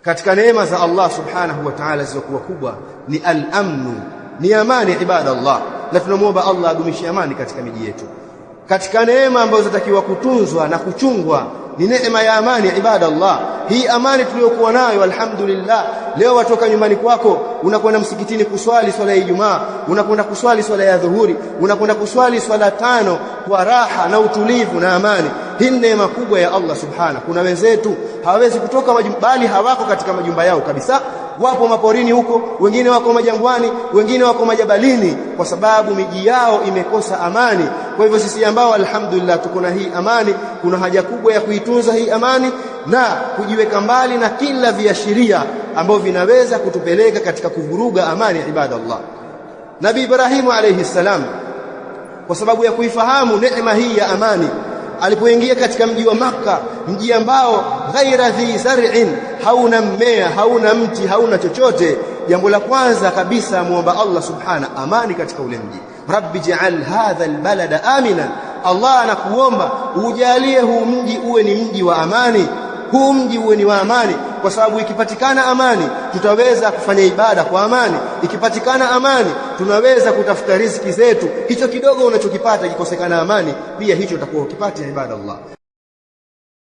Katika neema za Allah subhanahu wa ta'ala zilizokuwa kubwa ni al-amnu, ni amani ibadallah, na tunamuomba Allah adumishe amani katika miji yetu. Katika neema ambazo zitakiwa kutunzwa na kuchungwa ni neema ya amani ibadallah. Hii amani tuliyokuwa nayo alhamdulillah, leo watoka nyumbani kwako unakwenda msikitini kuswali swala ya Ijumaa, unakwenda kuswali swala ya dhuhuri, unakwenda kuswali swala tano kwa raha na utulivu na amani. Hii ni neema kubwa ya Allah subhanahu. Kuna wenzetu hawawezi kutoka bali hawako katika majumba yao kabisa, wapo maporini huko, wengine wako majangwani, wengine wako majabalini, kwa sababu miji yao imekosa amani. Kwa hivyo sisi ambao alhamdulillah tuko na hii amani, kuna haja kubwa ya kuitunza hii amani na kujiweka mbali na kila viashiria ambavyo vinaweza kutupeleka katika kuvuruga amani ibadallah. Nabii Ibrahimu alayhi salam, kwa sababu ya kuifahamu neema hii ya amani, alipoingia katika mji wa Makka, mji ambao ghaira dhi zar'in, hauna mmea, hauna mti, hauna chochote, jambo la kwanza kabisa muomba Allah subhana amani katika ule mji. Rabbi ja'al hadha albalada amina, Allah anakuomba ujalie huu mji uwe ni mji wa amani, huu mji uwe ni wa amani, kwa sababu ikipatikana amani tutaweza kufanya ibada kwa amani, ikipatikana amani tunaweza kutafuta riziki zetu. Hicho kidogo unachokipata kikosekana amani, pia hicho utakuwa ukipata ibada Allah.